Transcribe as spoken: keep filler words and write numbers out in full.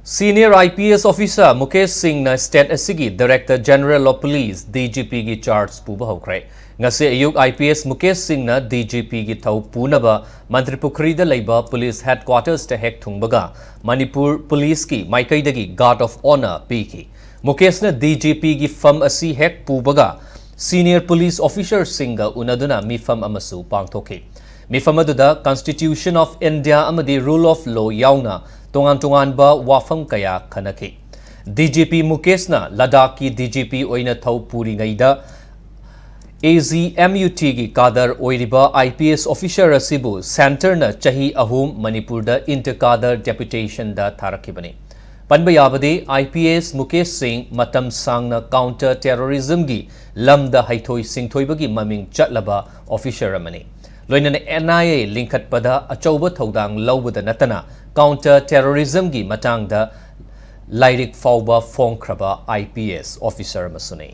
Senior I P S officer Mukesh ꯁꯤꯡꯅ state ꯑꯁꯤꯒꯤ Director General of Police, D G P ꯒꯤ charge ꯄꯨꯕ ꯍꯧꯈ꯭ꯔꯦ꯫ ꯉꯁꯤ ꯑꯌꯨꯛ I P S ꯃꯨꯀꯦꯁ ꯁꯤꯡꯅ D G P ꯒꯤ ꯊꯧ ꯄꯨꯅꯕ ꯃꯟꯇ꯭ꯔꯤ ꯄꯨꯈ꯭ꯔꯤꯗ ꯂꯩꯕ police headquarters ꯇ ꯍꯦꯛ ꯊꯨꯡꯕꯒ ꯃꯅꯤꯄꯨꯔ police ꯀꯤ ꯃꯥꯏꯀꯩꯗꯒꯤ guard of honour ꯄꯤꯈꯤ꯫ ꯃꯨꯀꯦꯁꯅ D G P ꯒꯤ ꯐꯝ ꯑꯁꯤ ꯍꯦꯛ ꯄꯨꯕꯒ senior police officer ꯁꯤꯡꯒ ꯎꯅꯗꯨꯅ ꯃꯤꯐꯝ ꯑꯃꯁꯨ ꯄꯥꯡꯊꯣꯛꯈꯤ꯫ ꯃꯤꯐꯝ ꯑꯗꯨꯗ Constitution of India ꯑꯃꯗꯤ Rule of Law ꯌꯥꯎꯅ ꯇꯣꯉꯥꯟ ꯇꯣꯉꯥꯟꯕ ꯋꯥꯐꯝ ꯀꯌꯥ ꯈꯟꯅꯈꯤ꯫ D G P ꯃꯨꯀꯦꯁꯅ ꯂꯗꯥꯈꯀꯤ D G P ꯑꯣꯏꯅ ꯊꯧ ꯄꯨꯔꯤꯉꯩꯗ A G M U T ꯒꯤ cadre ꯑꯣꯏꯔꯤꯕ I P S officer ꯑꯁꯤꯕꯨ centre ꯅ ꯆꯍꯤ ꯑꯍꯨꯝ ꯃꯅꯤꯄꯨꯔꯗ inter cadre deputation ꯗ ꯊꯥꯔꯛꯈꯤꯕꯅꯤ꯫ ꯄꯟꯕ ꯌꯥꯕꯗꯤ, I P S ꯃꯨꯀꯦꯁ ꯁꯤꯡ ꯃꯇꯝ ꯁꯥꯡꯅ counter terrorism ꯒꯤ ꯂꯝꯗ ꯍꯩꯊꯣꯏ ꯁꯤꯡꯊꯣꯏꯕꯒꯤ ꯃꯃꯤꯡ ꯆꯠꯂꯕ officer ꯑꯃꯅꯤ꯫ ꯂꯣꯏꯅꯅ N I A ꯂꯤꯡꯈꯠꯄꯗ ꯑꯆꯧꯕ ꯊꯧꯗꯥꯡ ꯂꯧꯕꯗ ꯅꯠꯇꯅ counter terrorism ꯒꯤ ꯃꯇꯥꯡꯗ ꯂꯥꯏꯔꯤꯛ ꯐꯥꯎꯕ ꯐꯣꯡꯈ꯭ꯔꯕ I P S officer ꯑꯃꯁꯨꯅꯤ꯫